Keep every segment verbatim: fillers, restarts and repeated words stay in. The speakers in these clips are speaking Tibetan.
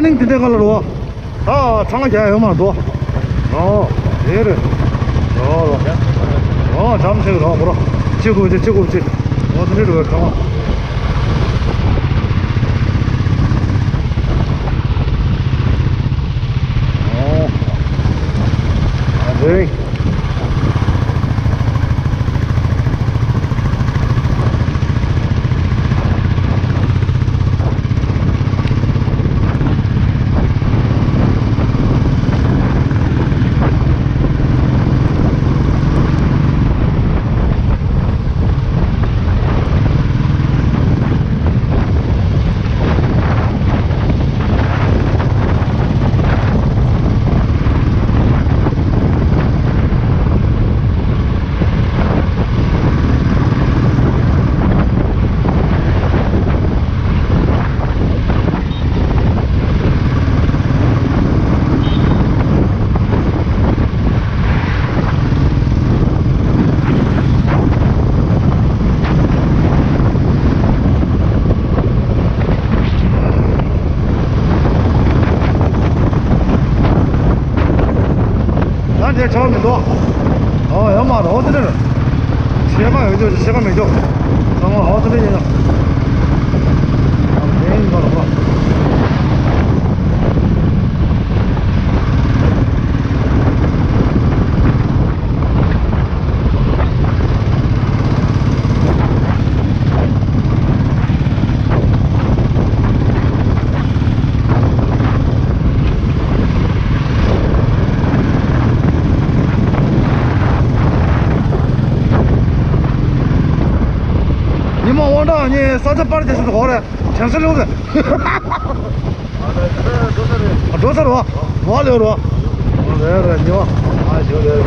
དེ་འདྲ་ག་ལ་རོ། ད་ཚང་མ་རྒྱག་ཡོད་མ་རེད་དོ། ཨོ། དེ་རེད། ཨོ། ཨོ། འཇམ་ཆེ་རོ་བོ་རོ། ཅི་དགོས་ཅི་ཅི་དགོས་ཅི། ཨོ་དེ་འདྲ་རེད་ཚང་མ། ཨོ། ཨ་རེད། ད་དེ་ཆོག་མི་འདུག་ཨོ་ཡོད་མ་རེད། ཨོ་དེ་རེད། ཤེས་པ་ཡོད་ཆོག་ཤེས་པ་མེད་ཆོག་ཚང་མ་ཨོ་དེ་རེད་ཡིན་ན། ཨ་དེ་ཡིན་པ་རེད་པ། ཉི་མ་དབང་གྲགས་གཉིས་ས་ཆ་པར་རྒྱག་ཤོག་ཏུ་གོ་རེད། བྱང་ས་ལུག་གི། ཨ་འགྲོ་ས་རེད། ཨ་འགྲོ་ས་རེད་བ། བ་ལེ་རོ། རེད་རེད། ཉི་མ། ཨ་ཞོ་རེད།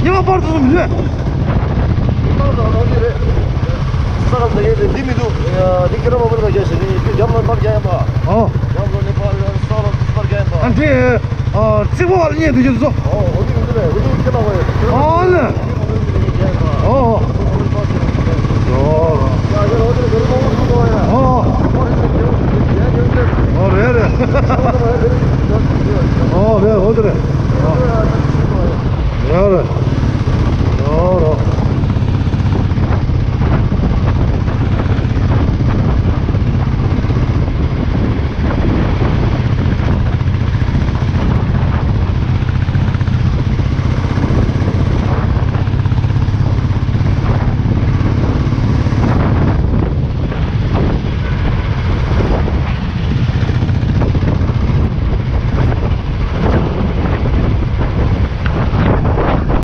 ཉི་མ་པར་དུ་སོང་མི་ལུས། ས་ལ་ད་ཡོད་རེད། འདི་མི་འདུག་འདི་ཁྱེད་རང་མ་པར་མ་རྒྱག་ཞེས་ནི་འདི་རྒྱབ་ལ་པར་རྒྱག་ཡ་མ། ཨོ། རྒྱབ་ལ་ནི་པར་ས་ལ་པར་རྒྱག་ཡ་མ། ཨ་འདི། ཨ་རྩིག་པ་བ་ལ་བརྙེས་འདུག་ཅེས་སོ། ཨོ་འོ་འདི་མི་འདུག་ལས་འོ་འདི་ཁྱེད་ལ་བ་ཡོད། ཨོ་ལེ། ཨོ་ཨོ། ཨོ།